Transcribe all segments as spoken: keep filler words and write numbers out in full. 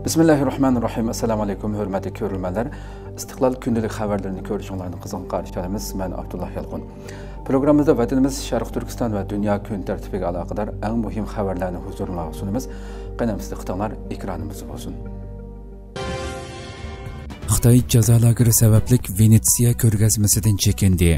بىسمىللاھىررەھمانىررەھىم. ئەسسالامۇ ئەلەيكۇم، ھۆرمەتلىك كۆرۈرمەنلەر. ئىستىقلال كۈندىلىك خەۋەرلىرىنى كۆرۈشۈڭلارنى قىزغىن قارشى ئالىمىز. مەن ئابدۇللا يالقۇن. پروگراممىمىزدا ۋەتىنىمىز شەرقىي تۈركىستان ۋە دۇنيا كۈن تەرتىپىگە ئالاقىدار ئەڭ مۇھىم خەۋەرلەرنى ھۇزۇرۇڭلارغا سۇنىمىز. قېنى ئەمىسە دىققىتىڭلار ئېكرانىمىزدا بولسۇن. خىتاي جازا لاگېرى سەۋەبلىك ۋېنېتسىيە كۆرگەزمىسىدىن چېكىندى.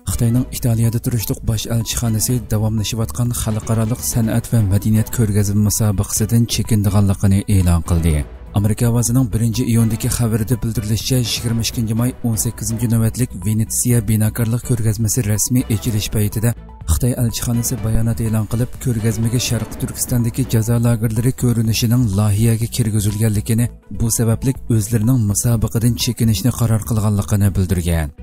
خىتاينىڭ ئىتالىيەدە تۇرۇشلۇق باش ئەلچىخانىسى داۋاملىشىۋاتقان خەلقئارالىق سەنئەت ۋە مەدەنىيەت كۆرگەزمە مۇسابىقىسىدىن چېكىنىدىغانلىقىنى ئېلان قىلدى. ئامېرىكا ئاۋازىنىڭ بىرىنچى ئىيۇندىكى خەۋىرىدە بىلدۈرۈلۈشىچە، يىگىرمە ئىككىنچى ماي ئون سەككىزىنچى نۆۋەتلىك ۋېنېتسىيە بىناكارلىق كۆرگەزمىسى رەسمىي ئېچىلىش پەيتىدە خىتاي ئەلچىخانىسى بايانات ئېلان قىلىپ، كۆرگەزمىگە شەرقىي تۈركىستاندىكى جازا لاگېرلىرى كۆرۈنۈشىنىڭ لايىھەگە كىرگۈزۈلگەنلىكىنى، بۇ سەۋەبلىك ئۆزلىرىنىڭ مۇسابىقىدىن چېكىنىشنى قارار قىلغانلىقىنى بىلدۈرگەن.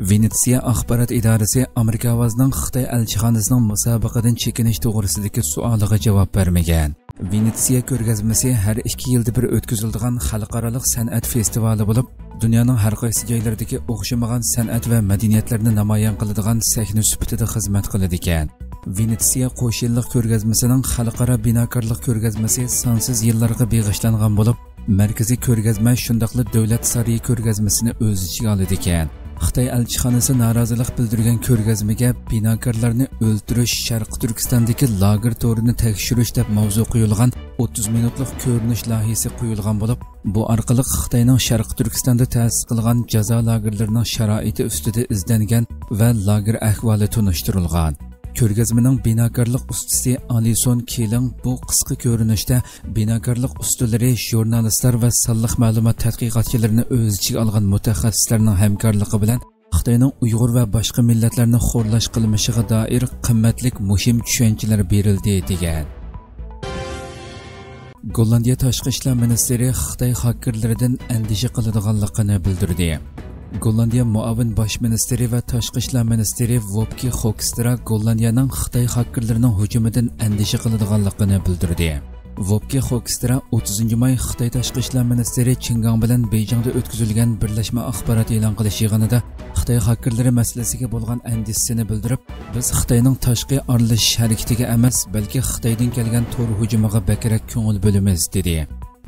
ۋېنېتسىيە ئاخبارات ئىدارىسى ئامېرىكا ئاۋازىنىڭ خىتاي ئەلچىخانىسىنىڭ مۇسابىقىدىن چېكىنىش توغرىسىدىكى سوئالىغا جاۋاب بەرمىگەن. ۋېنېتسىيە كۆرگەزمىسى ھەر ئىككى يىلدا بىر ئۆتكۈزۈلىدىغان خەلقئارالىق سەنئەت فېستىۋالى بولۇپ، دۇنيانىڭ ھەر قايسى جايلىرىدىكى ئوخشىمىغان سەنئەت ۋە مەدەنىيەتلەرنى نامايان قىلىدىغان سەھنە سۈپىتىدە خىزمەت قىلىدىكەن. ۋېنېتسىيە قوش يىللىق كۆرگەزمىسىنىڭ خەلقئارا بىناكارلىق كۆرگەزمىسى سانسىز يىللارغا بېغىشلانغان بولۇپ، مەركىزىي كۆرگەزمە شۇنداقلا دۆلەت سارىيى كۆرگەزمىسىنى ئۆز ئىچىگە ئالىدىكەن. خىتاي ئەلچىخانىسى نارازىلىق بىلدۈرگەن كۆرگەزمىگە بىناكارلارنى ئۆلتۈرۈش، شەرقىي تۈركىستاندىكى لاگېر تورىنى تەكشۈرۈش دەپ ماۋزۇ قويۇلغان ئوتتۇز مىنۇتلۇق كۆرۈنۈش لايىھىسى قويۇلغان بولۇپ، بۇ ئارقىلىق خىتاينىڭ شەرقىي تۈركىستاندا تەسىس قىلغان جازا لاگېرلىرىنىڭ شارائىتى ئۈستىدە ئىزدەنگەن ۋە لاگېر ئەھۋالى تونۇشتۇرۇلغان. كۆرگەزمىنىڭ بىناكارلىق ئۇستىسى ئالىسون كېلىڭ بۇ قىسقا كۆرۈنۈشتە بىناكارلىق ئۇستىلىرى، ژۇرنالىستلار ۋە سانلىق مەلۇمات تەتقىقاتچىلىرىنى ئۆز ئىچىگە ئالغان مۇتەخەسسىسلەرنىڭ ھەمكارلىقى بىلەن خىتاينىڭ ئۇيغۇر ۋە باشقا مىللەتلەرنى خورلاش قىلمىشىغا دائىر قىممەتلىك مۇھىم چۈشەنچىلەر بېرىلدى، دېگەن. گوللاندىيە تاشقى ئىشلار مىنىستىرى خىتاي خاكېرلىرىدىن ئەندىشە قىلىدىغانلىقىنى بىلدۈردى. گوللاندىيە مۇئاۋىن باش مىنىستىرى ۋە تاشقى ئىشلار مىنىستىرى ۋوپكې خوكسترا گوللاندىيەنىڭ خىتاي خاكېرلىرىنىڭ ھۇجۇمىدىن ئەندىشە قىلىدىغانلىقىنى بىلدۈردى. ۋوپكې خوكسترا ئوتتۇزىنچى ماي خىتاي تاشقى ئىشلار مىنىستىرى چېن گاڭ بىلەن بېيجىڭدا ئۆتكۈزۈلگەن بىرلەشمە ئاخبارات ئېلان قىلىش يىغىنىدا خىتاي خاكېرلىرى مەسىلىسىگە بولغان ئەندىشىسىنى بىلدۈرۈپ، بىز خىتاينىڭ تاشقى ئارىلىشىش ھەرىكىتىگە ئەمەس، بەلكى خىتايدىن كەلگەن تور ھۇجۇمىغا بەكرەك كۆڭۈل بۆلىمىز، دېدى.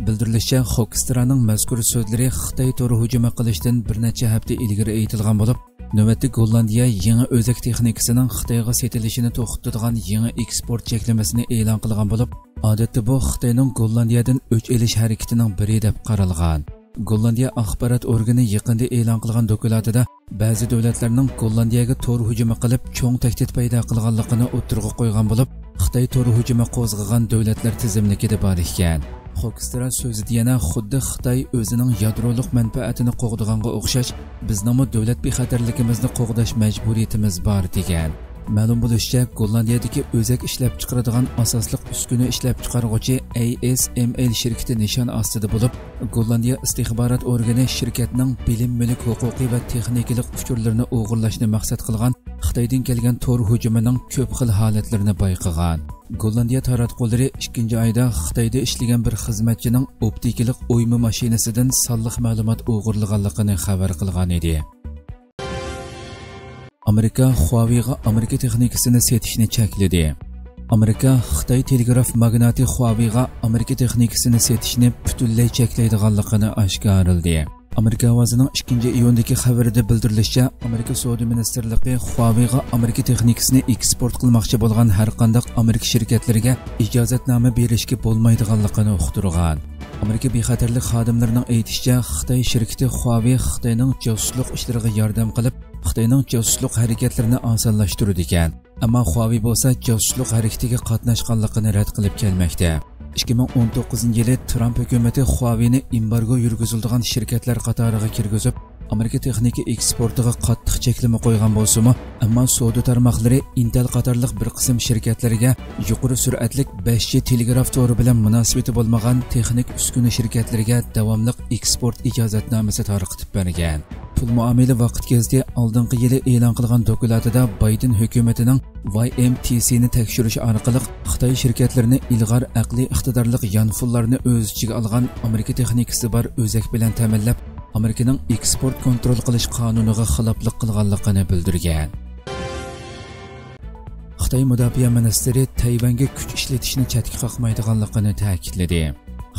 بىلدۈرۈلۈشىچە، خوكسترانىڭ مەزكۇر سۆزلىرى خىتاي تور ھۇجۇمى قىلىشتىن بىر نەچچە ھەپتە ئىلگىرى ئېيتىلغان بولۇپ، نۆۋەتتە گوللاندىيە يېڭى ئۆزەك تېخنىكىسىنىڭ خىتايغا سېتىلىشىنى توختىتىدىغان يېڭى ئېكسپورت چەكلىمىسىنى ئېلان قىلغان بولۇپ، ئادەتتە بۇ خىتاينىڭ گوللاندىيەدىن ئۆچ ئېلىش ھەرىكىتىنىڭ بىرى دەپ قارالغان. گوللاندىيە ئاخبارات ئورگىنى يېقىندا ئېلان قىلغان دوكلاتىدا، بەزى دۆلەتلەرنىڭ گوللاندىيەگە تور ھۇجۇمى قىلىپ، چوڭ تەھدىت پەيدا قىلغانلىقىنى ئوتتۇرىغا قويغان بولۇپ، خىتاي تور ھۇجۇمى قوزغىغان دۆلەتلەر تىزىملىكىدە بار ئىكەن. خوكسترا سۆزىدە يەنە خۇددى خىتاي ئۆزىنىڭ يادرولۇق مەنپەئەتىنى قوغدىغانغا ئوخشاش، بىزنىڭمۇ دۆلەت بىخەتەرلىكىمىزنى قوغداش مەجبۇرىيىتىمىز بار، دېگەن. مەلۇم بولۇشىچە، گوللاندىيەدىكى ئۆزەك ئىشلەپچىقىرىدىغان ئاساسلىق ئۈسكۈنە ئىشلەپچىقارغۇچى ئەي ئېس ئېم ئېل شىركىتى نىشان ئاستىدا بولۇپ، گوللاندىيە ئىستىخبارات ئورگىنى شىركەتنىڭ بىلىم مۈلۈك ھوقۇقى ۋە تېخنىكىلىق ئۇچۇرلىرىنى ئوغرىلاشنى مەقسەت قىلغان خىتايدىن كەلگەن تور ھۇجۇمىنىڭ كۆپ خىل ھالەتلىرىنى بايقىغان. گوللاندىيە تاراتقۇلىرى ئىككىنچى ئايدا خىتايدا ئىشلىگەن بىر خىزمەتچىنىڭ ئوپتىكىلىق ئويما ماشىنىسىدىن سانلىق مەلۇمات ئوغرىلىغانلىقىنى خەۋەر قىلغان ئىدى. ئامېرىكا خۇاۋېيغا ئامېرىكا تېخنىكىسىنى سېتىشنى چەكلىدى. ئامېرىكا خىتاي تېلېگراف ماگناتى خۇاۋېيغا ئامېرىكا تېخنىكىسىنى سېتىشنى پۈتۈنلەي چەكلەيدىغانلىقىنى ئاشكارىلىدى. ئامېرىكا ئاۋازىنىڭ ئىككىنچى ئىيۇندىكى خەۋىرىدە بىلدۈرۈلۈشىچە، ئامېرىكا سودا مىنىستىرلىقى خۇاۋېيغا ئامېرىكا تېخنىكىسىنى ئېكسپورت قىلماقچى بولغان ھەرقانداق ئامېرىكا شىركەتلىرىگە ئىجازەتنامە بېرىشكە بولمايدىغانلىقىنى ئۇقتۇرغان. ئامېرىكا بىخەتەرلىك خادىملىرىنىڭ ئېيتىشىچە، خىتاي شىركىتى خۇاۋېي خىتاينىڭ جاسۇسلۇق ئىشلىرىغا ياردەم قىلىپ، خىتاينىڭ جاسۇسلۇق ھەرىكەتلىرىنى ئاسانلاشتۇرىدىكەن. ئەمما خۇاۋېي بولسا جاسۇسلۇق ھەرىكىتىگە قاتناشقانلىقىنى رەت قىلىپ كەلمەكتە. ئىككى مىڭ ئون توققۇزىنچى يىلى ترامپ ھۆكۈمىتى خۇاۋېينى ئېمبارگو يۈرگۈزۈلىدىغان شىركەتلەر قاتارىغا كىرگۈزۈپ، ئامېرىكا تېخنىكا ئېكسپورتىغا قاتتىق چەكلىمە قويغان بولسىمۇ، ئەمما سودا تارماقلىرى ئىنتېل قاتارلىق بىر قىسىم شىركەتلەرگە يۇقىرى سۈرئەتلىك بەش جى تېلېگراف تورى بىلەن مۇناسىۋىتى بولمىغان تېخنىك ئۈسكۈنە شىركەتلىرىگە داۋاملىق ئېكسپورت ئىجازەتنامىسى تارقىتىپ بەرگەن. پۇل مۇئامىلە ۋاقىت گېزىتى ئالدىنقى يىلى ئېلان قىلغان دوكلاتىدا بايدېن ھۆكۈمىتىنىڭ ۋاي ئېم تى سىنى تەكشۈرۈش ئارقىلىق خىتاي شىركەتلىرىنى ئىلغار ئەقلىي ئىقتىدارلىق يانفونلارنى ئۆز ئىچىگە ئالغان ئامېرىكا تېخنىكىسى بار ئۆزەك بىلەن تەمىنلەپ، ئامېرىكىنىڭ ئېكسپورت كونترول قىلىش قانۇنىغا خىلاپلىق قىلغانلىقىنى بىلدۈرگەن. خىتاي مۇداپىئە مىنىستىرى تەيۋەنگە كۈچ ئىشلىتىشنى چەتكە قاقمايدىغانلىقىنى تەكىتلىدى.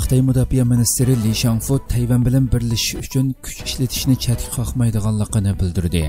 خىتاي مۇداپىئە مىنىستىرى لى شاڭفۇ تەيۋەن بىلەن بىرلىشىش ئۈچۈن كۈچ ئىشلىتىشنى چەتكە قاقمايدىغانلىقىنى بىلدۈردى.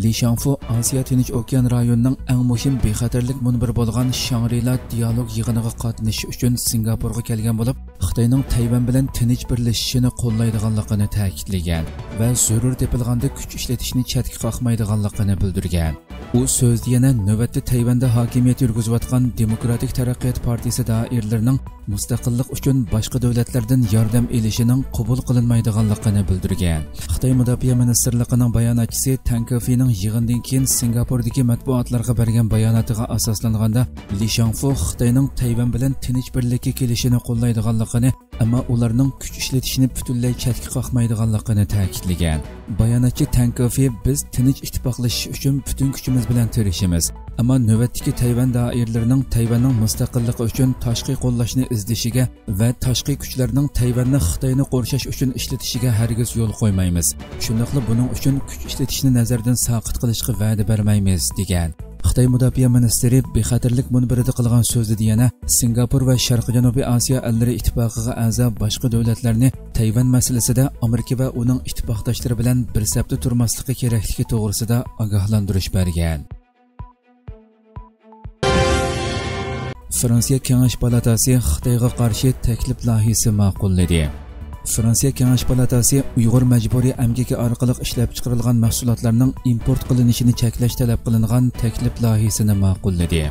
لى شاڭفۇ ئاسىيا تىنچ ئوكيان رايونىنىڭ ئەڭ مۇھىم بىخەتەرلىك مۇنبىرى بولغان شاڭرىلا دىيالوگ يىغىنىغا قاتنىشىش ئۈچۈن سىنگاپورغا كەلگەن بولۇپ، خىتاينىڭ تەيۋەن بىلەن تىنچ بىرلىشىشىنى قوللايدىغانلىقىنى تەكىتلىگەن ۋە زۆرۈر تېپىلغاندا كۈچ ئىشلىتىشنى چەتكە قاقمايدىغانلىقىنى بىلدۈرگەن. ئۇ سۆزىدە يەنە نۆۋەتتە تەيۋەندە ھاكىمىيەت يۈرگۈزۈۋاتقان دېموكراتىك تەرەققىيات پارتىيىسى دائىرىلىرىنىڭ مۇستەقىللىق ئۈچۈن باشقا دۆلەتلەردىن ياردەم ئېلىشىنىڭ قوبۇل قىلىنمايدىغانلىقىنى بىلدۈرگەن. خىتاي مۇداپىئە مىنىستىرلىقىنىڭ باياناتچىسى تەڭ كېفىنىڭ يىغىندىن كېيىن سىنگاپوردىكى مەتبۇئاتلارغا بەرگەن باياناتىغا ئاساسلانغاندا، لى شاڭفۇ خىتاينىڭ تەيۋەن بىلەن تىنچ بىرلىككە كېلىشىنى قوللايدىغانلىقىنى، ئەمما ئۇلارنىڭ كۈچ ئىشلىتىشنى پۈتۈنلەي چەتكە قاقمايدىغانلىقىنى تەكىتلىگەن. باياناتچى تەڭ كېفى، بىز تىنچ ئىتتىپاقلىشىش ئۈچۈن پۈتۈن كۈچىمىز بىلەن تىرىشىمىز، ئەمما نۆۋەتتىكى تەيۋەن دائىرىلىرىنىڭ تەيۋەننىڭ مۇستەقىللىقى ئۈچۈن تاشقى قوللاشنى ئىزدىشىگە ۋە تاشقى كۈچلەرنىڭ تەيۋەننى خىتاينى قورشاش ئۈچۈن ئىشلىتىشىگە ھەرگىز يول قويمايمىز. شۇنداقلا بۇنىڭ ئۈچۈن كۈچ ئىشلىتىشنى نەزەردىن ساقىت قىلىشقا ۋەدە بەرمەيمىز، دېگەن. خىتاي مۇداپىئە مىنىستىرى بىخەتەرلىك مۇنبىرىدە قىلغان سۆزىدە يەنە سىنگاپور ۋە شەرقىي جەنۇبىي ئاسىيا ئەللىرى ئىتتىپاقىغا ئەزا باشقا دۆلەتلەرنى تەيۋەن مەسىلىسىدە ئامېرىكا ۋە ئۇنىڭ ئىتتىپاقداشلىرى بىلەن بىر سەپتە تۇرماسلىقى كېرەكلىكى توغرىسىدا ئاگاھلاندۇرۇش بەرگەن. فرانسىيە كېڭەش پالاتاسى خىتايغا قارشى تەكلىپ لايىھىسى ماقۇللىدى. فرانسىيە كېڭەش پالاتاسى ئۇيغۇر مەجبۇرىي ئەمگىكى ئارقىلىق ئىشلەپچىقىرىلغان مەھسۇلاتلارنىڭ ئىمپورت قىلىنىشىنى چەكلەش تەلەپ قىلىنغان تەكلىپ لايىھىسىنى ماقۇللىدى.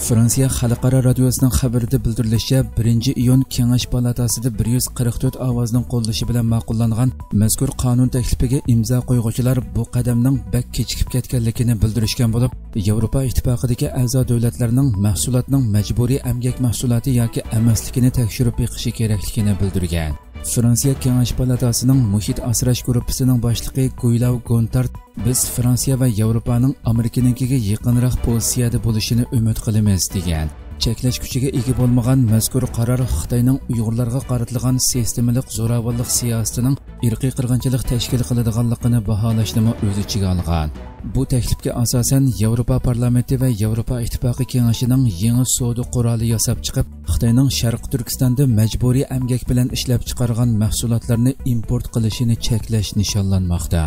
فرانسىيە خەلقئارا رادىيوسىنىڭ خەۋىرىدە بىلدۈرۈلۈشىچە، بىرىنچى ئىيۇن كېڭەش پالاتاسىدا بىر يۈز قىرىق تۆت ئاۋازنىڭ قوللىشى بىلەن ماقۇللانغان مەزكۇر قانۇن تەكلىپىگە ئىمزا قويغۇچىلار بۇ قەدەمنىڭ بەك كېچىكىپ كەتكەنلىكىنى بىلدۈرۈشكەن بولۇپ، ياۋروپا ئىتتىپاقىدىكى ئەزا دۆلەتلەرنىڭ مەھسۇلاتنىڭ مەجبۇرىي ئەمگەك مەھسۇلاتى ياكى ئەمەسلىكىنى تەكشۈرۈپ بېقىشى كېرەكلىكىنى بىلدۈرگەن. فرانسىيە كېڭەش پالاتاسىنىڭ مۇھىت ئاسراش گۇرۇپپىسىنىڭ باشلىقى گۇيلاۋ گونتارت، بىز فرانسىيە ۋە ياۋروپانىڭ ئامېرىكىنىڭكىگە يېقىنراق پوزىتسىيەدە بولۇشىنى ئۈمىد قىلىمىز، دېگەن. چەكلەش كۈچىگە ئىگە بولمىغان مەزكۇر قارار خىتاينىڭ ئۇيغۇرلارغا قارىتىلغان سىستېمىلىق زوراۋانلىق سىياسىتىنىڭ ئىرقىي قىرغىنچىلىق تەشكىل قىلىدىغانلىقىنى باھالاشنىمۇ ئۆز ئىچىگە ئالغان. بۇ تەكلىپكە ئاساسەن، ياۋروپا پارلامېنتى ۋە ياۋروپا ئىتتىپاقى كېڭىشىنىڭ يېڭى سودا قورالى ياساپ چىقىپ، خىتاينىڭ شەرقىي تۈركىستاندا مەجبۇرىي ئەمگەك بىلەن ئىشلەپچىقارغان مەھسۇلاتلارنى ئىمپورت قىلىشىنى چەكلەش نىشانلانماقتا.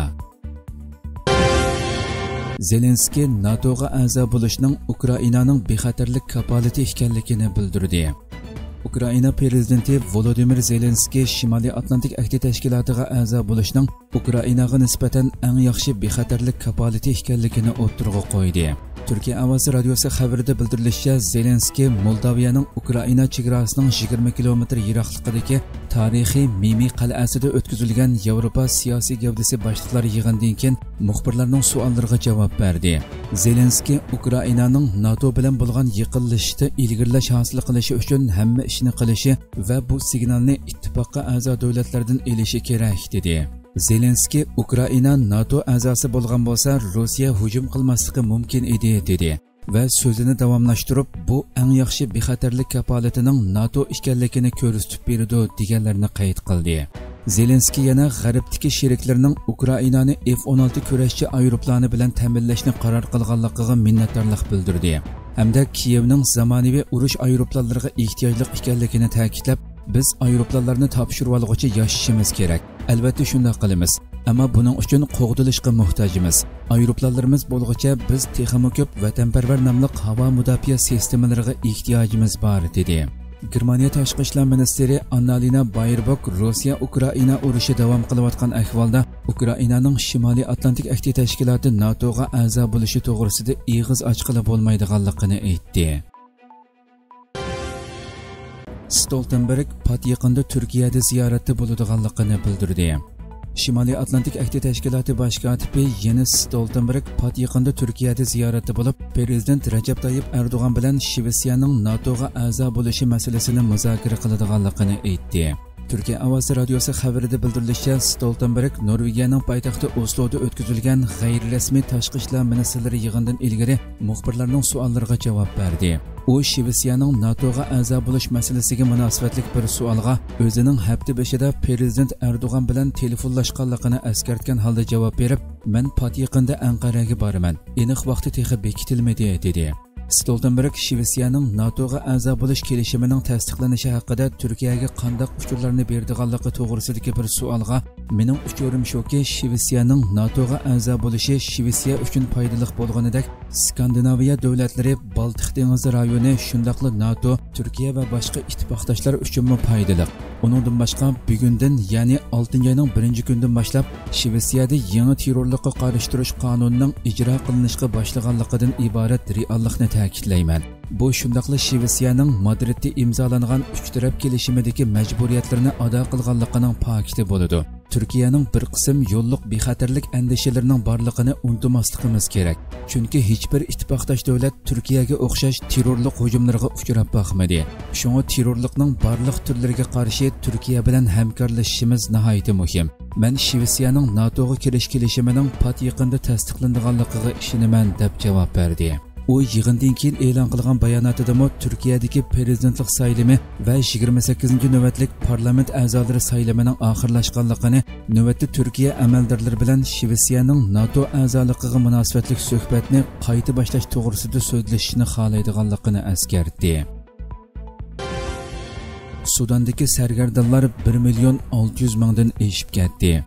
زېلېنسكىي ناتوغا ئەزا بولۇشنىڭ ئۇكرائىنانىڭ بىخەتەرلىك كاپالىتى ئىكەنلىكىنى بىلدۈردى. ئۇكرائىنا پىرېزىدېنتى ۋولودىمىر زېلېنسكىي شىمالىي ئاتلانتىك ئەھدى تەشكىلاتىغا ئەزا بولۇشنىڭ ئۇكرائىناغا نىسبەتەن ئەڭ ياخشى بىخەتەرلىك كاپالىتى ئىكەنلىكىنى ئوتتۇرىغا قويدى. تۈركىيە ئاۋازى رادىيوسى خەۋىرىدە بىلدۈرۈلۈشىچە، زېلېنسكىي مولداۋىيەنىڭ ئۇكرائىنا چېگراسىنىڭ يىگىرمە كىلومېتىر يىراقلىقىدىكى تارىخىي مىمى قەلئەسىدە ئۆتكۈزۈلگەن ياۋروپا سىياسىي گەۋدىسى باشلىقلار يىغىنىدىن كېيىن مۇخبىرلارنىڭ سوئاللىرىغا جاۋاب بەردى. زېلېنسكىي ئۇكرائىنانىڭ ناتو بىلەن بولغان يېقىنلىشىشتا ئىلگىرىلەش ھاسىل قىلىشى ئۈچۈن ھەممە ئىشنى قىلىشى ۋە بۇ سىگنالنى ئىتتىپاققا ئەزا دۆلەتلەردىن ئېلىشى كېرەك، دېدى. زېلېنسكىي ئۇكرائىنا ناتو ئەزاسى بولغان بولسا، روسىيە ھۇجۇم قىلماسلىقى مۇمكىن ئىدى، دېدى ۋە سۆزىنى داۋاملاشتۇرۇپ، بۇ ئەڭ ياخشى بىخەتەرلىك كاپالىتىنىڭ ناتو ئىكەنلىكىنى كۆرسىتىپ بېرىدۇ، دېگەنلەرنى قەيت قىلدى. زېلېنسكىي يەنە غەربتىكى شېرىكلىرىنىڭ ئۇكرائىنانى ئېف ئون ئالتە كۈرەشچى ئايروپىلانى بىلەن تەمىنلەشنى قارار قىلغانلىقىغا مىننەتدارلىق بىلدۈردى ھەمدە كىيېۋنىڭ زامانىۋى ئۇرۇش ئايروپىلانلىرىغا ئېھتىياجلىق ئىكەنلىكىنى تەكىتلەپ، بىز ئايروپىلانلارنى تاپشۇرۇۋالغۇچە ياشىشىمىز كېرەك. ئەلۋەتتە شۇنداق قىلىمىز. ئەمما بۇنىڭ ئۈچۈن قوغدىلىشقا موھتاجمىز. ئايروپىلانلىرىمىز بولغۇچە بىز تېخىمۇ كۆپ ۋەتەنپەرۋەر ناملىق ھاۋا مۇداپىئە سىستېمىلىرىغا ئېھتىياجىمىز بار، دېدى. گېرمانىيە تاشقى ئىشلار مىنىستىرى ئاننالىنا بايربوك روسىيە ئۇكرائىنا ئۇرۇشى داۋام قىلىۋاتقان ئەھۋالدا ئۇكرائىنانىڭ شىمالىي ئاتلانتىك ئەھدى تەشكىلاتى ناتوغا ئەزا بولۇشى توغرىسىدا ئېغىز ئاچقىلى بولمايدىغانلىقىنى ئېيتتى. ستولتېنبېرگ پات يېقىندا تۈركىيەدە زىيارەتتە بولىدىغانلىقىنى بىلدۈردى. شىمالىي ئاتلانتىك ئەھدى تەشكىلاتى باش كاتىپى يېنس ستولتېنبېرگ پات يېقىندا تۈركىيەدە زىيارەتتە بولۇپ، پىرېزىدېنت رەجەپ تايىپ ئەردوغان بىلەن شىۋېتسىيەنىڭ ناتوغا ئەزا بولۇشى مەسىلىسىنى مۇزاكىرە قىلىدىغانلىقىنى ئېيتتى. تۈركىيە ئاۋازى رادىيوسى خەۋىرىدە بىلدۈرۈلۈشىچە، ستولتېنبېرگ نورۋېگىيەنىڭ پايتەختى ئوسلودا ئۆتكۈزۈلگەن غەيرىي رەسمىي تاشقى ئىشلار مىنىستىرلىرى يىغىنىدىن ئىلگىرى مۇخبىرلارنىڭ سوئاللىرىغا جاۋاب بەردى. ئۇ شىۋېتسىيەنىڭ ناتوغا ئەزا بولۇش مەسىلىسىگە مۇناسىۋەتلىك بىر سوئالغا ئۆزىنىڭ ھەپتە بېشىدا پىرېزىدېنت ئەردوغان بىلەن تېلېفونلاشقانلىقىنى ئەسكەرتكەن ھالدا جاۋاب بېرىپ، مەن پات يېقىندا ئەنقەرەگە بارىمەن، ئېنىق ۋاقتى تېخى بېكىتىلمىدى، دېدى. ستولتېنبېرگ شىۋېتسىيەنىڭ ناتوغا ئەزا بولۇش كېلىشىمىنىڭ تەستىقلىنىشى ھەققىدە تۈركىيەگە قانداق ئۇچۇرلارنى بېرىدىغانلىقى توغرىسىدىكى بىر سوئالغا، مېنىڭ ئۇچۇرۇم شۇكى، شىۋېتسىيەنىڭ ناتوغا ئەزا بولۇشى شىۋېتسىيە ئۈچۈن پايدىلىق بولغىنىدەك، سكاندىناۋىيە دۆلەتلىرى، بالتىق دېڭىزى رايونى، شۇنداقلا ناتو، تۈركىيە ۋە باشقا ئىتتىپاقداشلار ئۈچۈنمۇ پايدىلىق. ئۇنىڭدىن باشقا، بۈگۈندىن، يەنى ئالتىنچى ئاينىڭ بىرىنچى كۈنىدىن باشلاپ، شىۋېتسىيەدە يېڭى تېررورلۇققا قارشى تۇرۇش قانۇنىنىڭ ئىجرا قىلىنىشقا باشلىغانلىقىدىن ئىبارەت رېئاللىقنى تەكىتلەيمەن. بۇ شۇنداقلا شىۋېتسىيەنىڭ مادرىدتا ئىمزالانغان ئۈچ تەرەپ كېلىشىمىدىكى مەجبۇرىيەتلىرىنى ئادا قىلغانلىقىنىڭ پاكىتى بولىدۇ. تۈركىيەنىڭ بىر قىسىم يوللۇق بىخەتەرلىك ئەندىشىلىرىنىڭ بارلىقىنى ئۇنتۇماسلىقىمىز كېرەك. چۈنكى ھېچبىر ئىتتىپاقداش دۆلەت تۈركىيەگە ئوخشاش تېررورلۇق ھۇجۇملىرىغا ئۇچراپ باقمىدى. شۇڭا تېررورلۇقنىڭ بارلىق تۈرلىرىگە قارشى تۈركىيە بىلەن ھەمكارلىشىشىمىز ناھايىتى مۇھىم. مەن شىۋېتسىيەنىڭ ناتوغا كىرىش كېلىشىمىنىڭ پات يېقىندا تەستىقلىنىدىغانلىقىغا ئىشىنىمەن، دەپ جاۋاب بەردى. ئۇ يىغىندىن كېيىن ئېلان قىلغان باياناتىدىمۇ تۈركىيەدىكى پىرېزىدېنتلىق سايلىمى ۋە يىگىرمە سەككىزىنچى نۆۋەتلىك پارلامېنت ئەزالىرى سايلىمىنىڭ ئاخىرلاشقانلىقىنى، نۆۋەتتە تۈركىيە ئەمەلدارلىرى بىلەن شىۋېتسىيەنىڭ ناتو ئەزالىقىغا مۇناسىۋەتلىك سۆھبەتنى قايتا باشلاش توغرىسىدا سۆزلىشىشنى خالايدىغانلىقىنى ئەسكەرتتى. سۇداندىكى سەرگەردانلار بىر مىليون ئالتە يۈز مىڭدىن ئېشىپ كەتتى.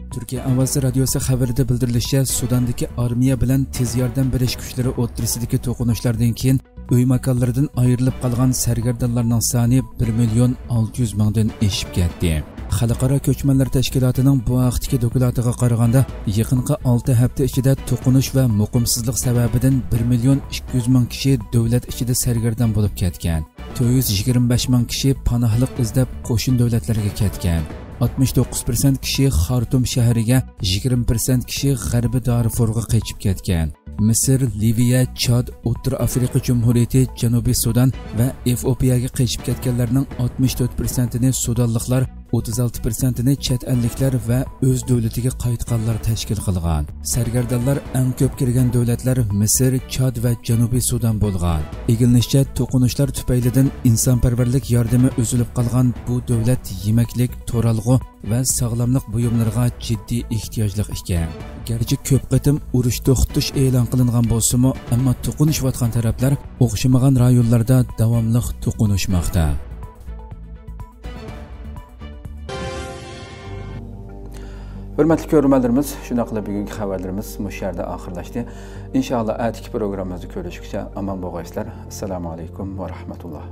تۈركىيە ئاۋازى رادىيوسى خەۋىرىدە بىلدۈرۈلۈشىچە، سۇداندىكى ئارمىيە بىلەن تېز ياردەم بېرىش كۈچلىرى ئوتتۇرىسىدىكى توقۇنۇشلاردىن كېيىن ئۆي ماكانلىرىدىن ئايرىلىپ قالغان سەرگەردانلارنىڭ سانى بىر مىليون ئالتە يۈز مىڭدىن ئېشىپ كەتتى. خەلقئارا كۆچمەنلەر تەشكىلاتىنىڭ بۇ ھەقتىكى دوكلاتىغا قارىغاندا، يېقىنقى ئالتە ھەپتە ئىچىدە توقۇنۇش ۋە مۇقىمسىزلىق سەۋەبىدىن بىر مىليون ئىككى يۈز مىڭ كىشى دۆلەت ئىچىدە سەرگەردان بولۇپ كەتكەن. تۆت يۈز يىگىرمە بەش مىڭ كىشى پاناھلىق ئىزدەپ قوشنا دۆلەتلەرگە كەتكەن. ئاتمىش توققۇز پىرسەنت كىشى خارتۇم شەھىرىگە، يىگىرمە پىرسەنت كىشى غەربىي دارفۇرغا قېچىپ كەتكەن. مىسىر، لىۋىيە، چاد، ئوتتۇرا ئافرىقا جۇمھۇرىيىتى، جەنۇبىي سۇدان ۋە ئېفىئوپىيەگە قېچىپ كەتكەنلەرنىڭ ئاتمىش تۆت پىرسەنتىنى سۇدانلىقلار، ئوتتۇز ئالتە پىرسەنتىنى چەت ئەللىكلەر ۋە ئۆز دۆلىتىگە قايتقانلار تەشكىل قىلغان. سەرگەردانلار ئەڭ كۆپ كىرگەن دۆلەتلەر مىسىر، چاد ۋە جەنۇبىي سۇدان بولغان. ئىگىلىنىشىچە، توقۇنۇشلار تۈپەيلىدىن ئىنسانپەرۋەرلىك ياردىمى ئۈزۈلۈپ قالغان بۇ دۆلەت يېمەكلىك، تۇرالغۇ ۋە ساغلاملىق بۇيۇملىرىغا جىددىي ئېھتىياجلىق ئىكەن. گەرچە كۆپ قېتىم ئۇرۇش توختىتىش ئېلان قىلىنغان بولسىمۇ، ئەمما توقۇنۇشۇۋاتقان تەرەپلەر ئوخشىمىغان رايونلاردا داۋاملىق توقۇنۇشماقتا. ھۆرمەتلىك كۆرۈرمەنلىرىمىز، شۇنداقلا بۈگۈنكى خەۋەرلىرىمىز مۇشۇ يەردە ئاخىرلاشتى. ئىنشائاللا، ئەتىكى پروگراممىمىزدا كۆرۈشكىچە ئامان بولغايسىلەر. ئەسسالامۇ ئەلەيكۇم ۋە رەھمەتۇللا.